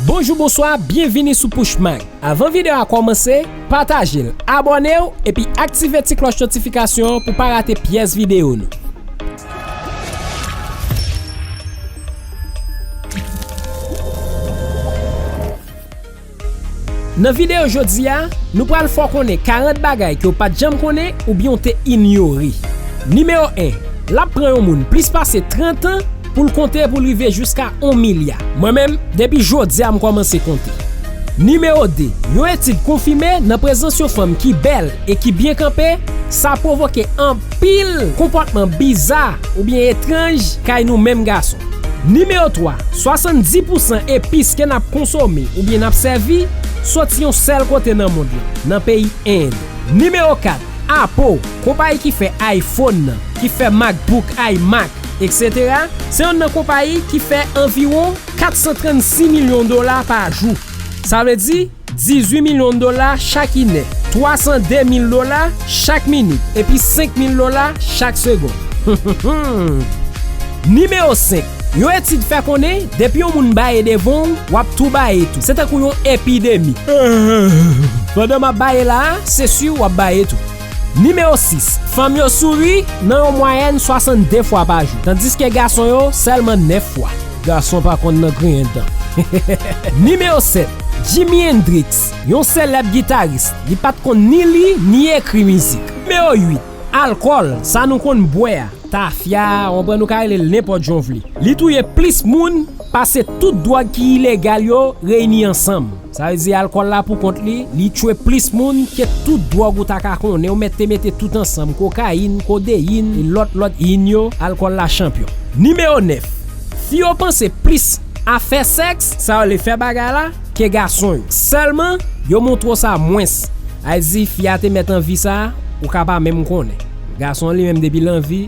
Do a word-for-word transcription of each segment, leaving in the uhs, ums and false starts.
Bonjou, bonswa, byenvini sou Pushmag. Avan videyo a kòmanse, pataje l, abòne w, epi aktive ti klòch notifikasyon an pou pa rate pyès videyo nou. Nan videyo jodi a, nou pral fè w konnen karant bagay ke w pa t janm konnen oubyen w te inyore. Nimewo en, l ap pran yon moun plis pase trant an pou l konte pou l rive jiska yon milya. Mwen menm, depi jodi a m kòmanse konte. Nimewo de, yon etid konfime nan prezans yon fanm ki bèl e ki byen kanpe, sa pwovoke anpil konpòtman biza oubyen etranj kay nou menm gason. Nimewo twa, swasanndis pousan epis ke n ap konsome oubyen n ap sèvi soti yon sèl kote nan mond lan, nan peyi End. Nimewo kat, Apple, konpayi ki fè iPhone nan, ki fè MacBook, iMac, etsetera, se yonn nan konpayi ki fè anviwon kat san trannsis milyon dola pa jou. Sa vle di, dizuit milyon dola chak inè, twa san de mil dola chak minit, epi senk mil dola chak segonn. Nimewo senk, yon etid fè konnen, depi yon moun baye devan w, w ap tou baye tou. Se tankou yon epidemi. Pandan m ap baye la a, se si w ap baye tou. Nimewo sis, fanm yo souri nan yon mwayèn swasanndde fwa pa jou, tandiske gason yo sèlman nèf fwa. Gason pa konn nan griyen dan. Nimewo sèt, Jimi Hendrix, yon selèb gitaris, li pa t konn ni li, ni ekri mizik. Nimewo uit, alkòl, sa nou konn bwè a, tafya, w konprann, ou ka rele l nenpòt jan w vle. Li touye plis moun pase tout dwòg ki ilegal yo reyini ansanm. Sa vle di alkòl la pou kont li, li tchwe plis moun ke tout dwòg ou ta ka konnen, ou mèt te mete tout ansanm, kokayin, kodeyin, e lòt, lòt yin yo, alkòl la chanpyon. Nimewo nèf, fi yo panse plis a fè sèks, sa yo le fè bagay la, ke gason yo. Sèlman, yo montre w sa mwens. Sa vle di fi a te mèt anvi sa, ou ka pa menm konnen. Gason an li menm depi l anvi,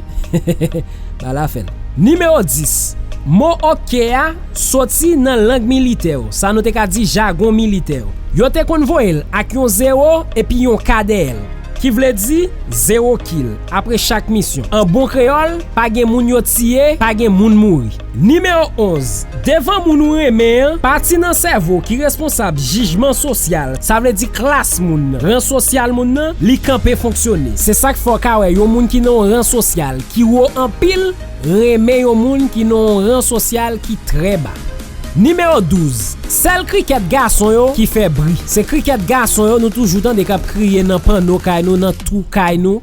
ba l afè l. Nimewo dis, mo oke a soti nan lang militè yo, sa nou te ka di jagon militè yo. Yo te konn voye l ak yon zewo epi yon ka dèyè l, ki vle di zewo kill apre chak misyon. An bon kreyòl, pa gen moun yo tiye, pa gen moun mouri. Nimewo onz, devan moun ou renmen an, pati nan sèvo ki responsab jijman sosyal, sa vle di klas moun nan, ran sosyal moun nan, li kanpe fonksyone. Se sa k fè w ka wè yon moun ki nan yon ran sosyal ki wo anpil, renmen yon moun ki nan yon ran sosyal ki trè ba. Nimewo douz, sèl krikèt gason yo ki fè bri. Se krikèt gason yo nou toujou tande k ap kriye nan panno kay nou, nan twou kay nou.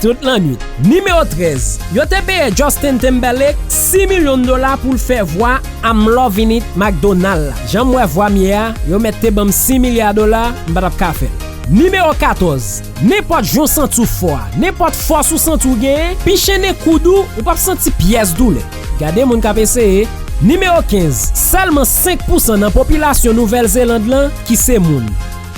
Tout lannwit. Nimewo trèz, yo te peye Justin Timberlake sis milyon dola pou l fè vwa I'm Lovin' It McDonald la. Jan m wè vwa m ye a, yo mèt te ban m sis milya dola, m pa t ap ka fè l. Nimewo katòz, nenpòt jan w santi w fò a, nenpòt fòs ou santi w genyen, pichennen koud ou, ou p ap santi pyès doulè. Gade moun k ap eseye. Nimewo kenz, sèlman senk pousan nan popilasyon Nouvèl Zeland lan ki se moun.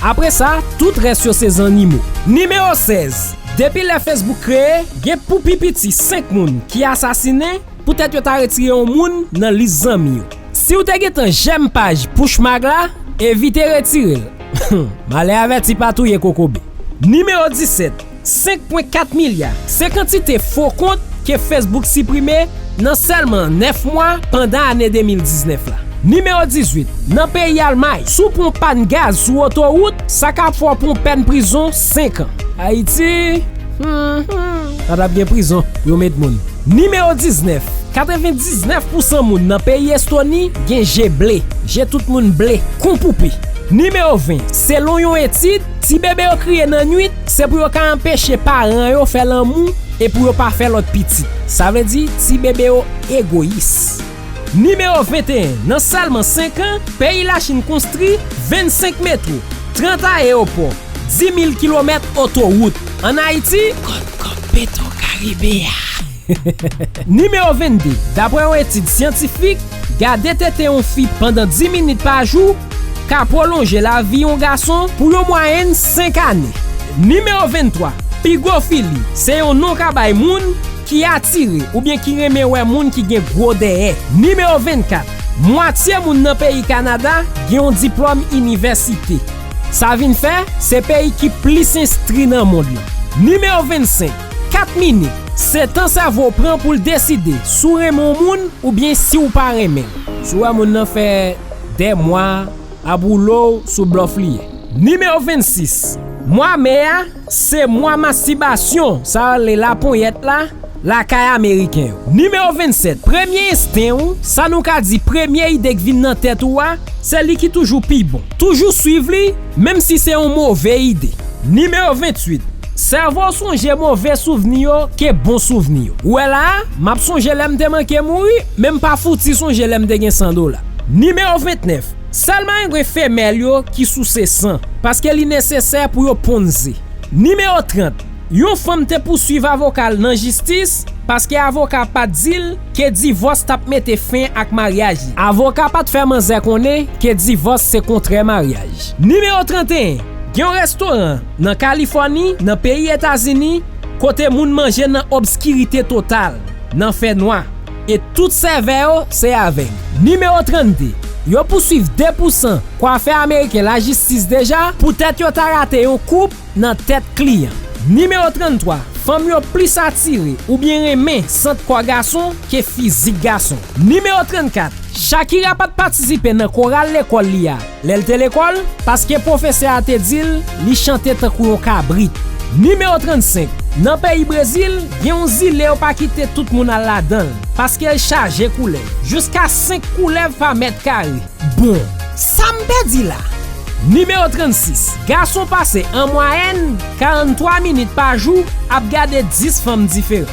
Apre sa, tout rès yo se zannimo. Nimewo sèz, depi lè Facebook kreye, gen pou pi piti senk moun ki asasinen poutèt yo ta retire yon moun nan lis zanmi yo. Si w te gentan jèm paj Pushmag la, evite retire l. Malè avèti pa touye kokobe. Nimewo disèt, senk pwen kat milya, se kantite fo kont ke Facebook siprime nan sèlman nèf mwa pandan ane de mil diznèf la. Nimewo dizuit, nan peyi Almay, si w pran yon pàn gaz sou otowout, sa ka fè w pran yon pèn prizon senk an. Ayiti, hmm, hmm, pa t ap gen prizon pou yo met moun. Nimewo diznèf, katrevendiznèf pousan moun nan peyi Estoni gen je ble. Je tout moun ble, kon poupe. Nimewo ven, selon yon etid, ti bebe yo kriye nan nwit, se pou yo ka anpeche paran yo fè lanmou e pou yo pa fè lòt pitit. Sa vle di, ti bebe yo egoyis. Nimewo venteyen, nan sèlman senk an, peyi Lachin konstri vennsenk metwo, trant ayewopò, dis mil kilomèt otowout. Ann Ayiti, kòb kòb Petro Karibe a. Nimewo vennde, daprè yon etid syantifik, gade tete yon fi pandan dis minit pa jou ka pwolonje lavi yon gason pou yon mwayèn senk ane. Nimewo venntwa, pigofili, se yon non ka bay moun ki atire oubyen ki renmen wè moun ki gen gwo dèyè. Nimewo vennkat, mwatye moun nan peyi Kanada gen yon diplòm inivèsite. Sa vin fè, se peyi ki plis enstri nan mond lan. Nimewo vennsenk, kat minit, Se tan sèvo w pran pou l deside si w renmen yon moun oubyen si w pa renmen l. Si w wè moun nan fè dè mwa ap woule w, sou blòf li ye. Nimewo vennsis. Mwa me a, se mwa mastibasyon, sa yo rele laponyèt la, lakay Ameriken yo. Nimewo vennsèt. Premye ensten w, sa nou ka di premye ide k vin nan tèt ou a, se li ki toujou pi bon. Toujou swiv li, menm si se yon move ide. Nimewo venntuit. Sèvo w sonje move souvni yo ke bon souvni yo. Ou wè la a, m ap sonje lè m te manke mouri, men m pa fouti sonje lè m te gen san dola. Nimewo vennèf. Sèlman renmen femèl yo ki souse san, paske li nesesè pou yo ponn ze. Nimewo trant. Yon fanm te pouswiv avoka l nan jistis paske avoka pa t di l ke divòs t ap mete fen ak maryaj li. Avoka pa t fè manzè konnen ke divòs se kontrè maryaj. Nimewo tranteyen. Gen yon restoran nan Kalifòni, nan peyi Etazini, kote moun manje nan obskirite total, nan fènwa, e tout sèvè yo se avèg. Nimewo trannde. Yo pouswiv de pousan kwafè ameriken lajistis deja poutèt yo ta rate yon koup nan tèt kliyan. Nimewo tranntwa. Fanm yo plis atire oubyen renmen sant kò gason ke fizik gason. Nimewo trannkat. Shakira pa t patisipe nan koral lekòl li a lè l te lekòl, paske pwofesè a te di l li chante tankou yon kabrit. Nimewo trannsenk. Nan peyi Brezil, gen yon zile yo pa kite tout moun al ladan l, paske l chaje koulèv. Jiska senk koulèv pa mèt kare. Bon, sa m pèdi la? Nimewo trannsis. Gason pase an mwayèn karanntwa minit pa jou ap gade dis fanm diferan.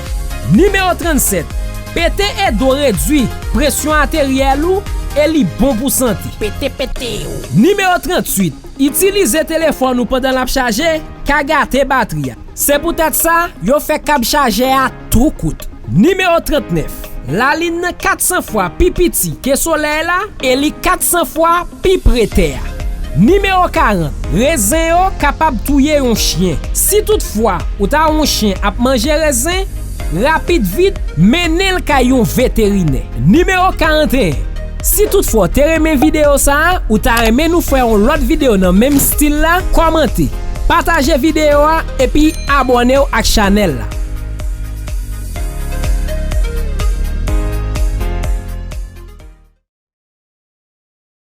Nimewo trannsèt. Pete edo redwi presyon ateryèl ou e li bon pou sante. Pete pete w. Nimewo tranntuit. Itilize telefòn ou pandan l ap chaje ka gate batri a. Se poutèt sa, yo fè kab chajè a tou kout. Nimewo trantnèf. Lalin nan kat san fwa pi piti ke Solèy la e li kat san fwa pi pre tè a. Nimewo karant. Rezen yo kapab touye yon chen. Si toutfwa ou ta wè yon chen ap manje rezen, rapid vit mennen l kay yon veterinè. Nimewo karanteyen. Si toutfwa w te renmen videyo sa a, ou ta renmen nou fè yon lòt videyo nan menm stil la, kòmante, pataje videyo a epi abòne w ak chanèl la.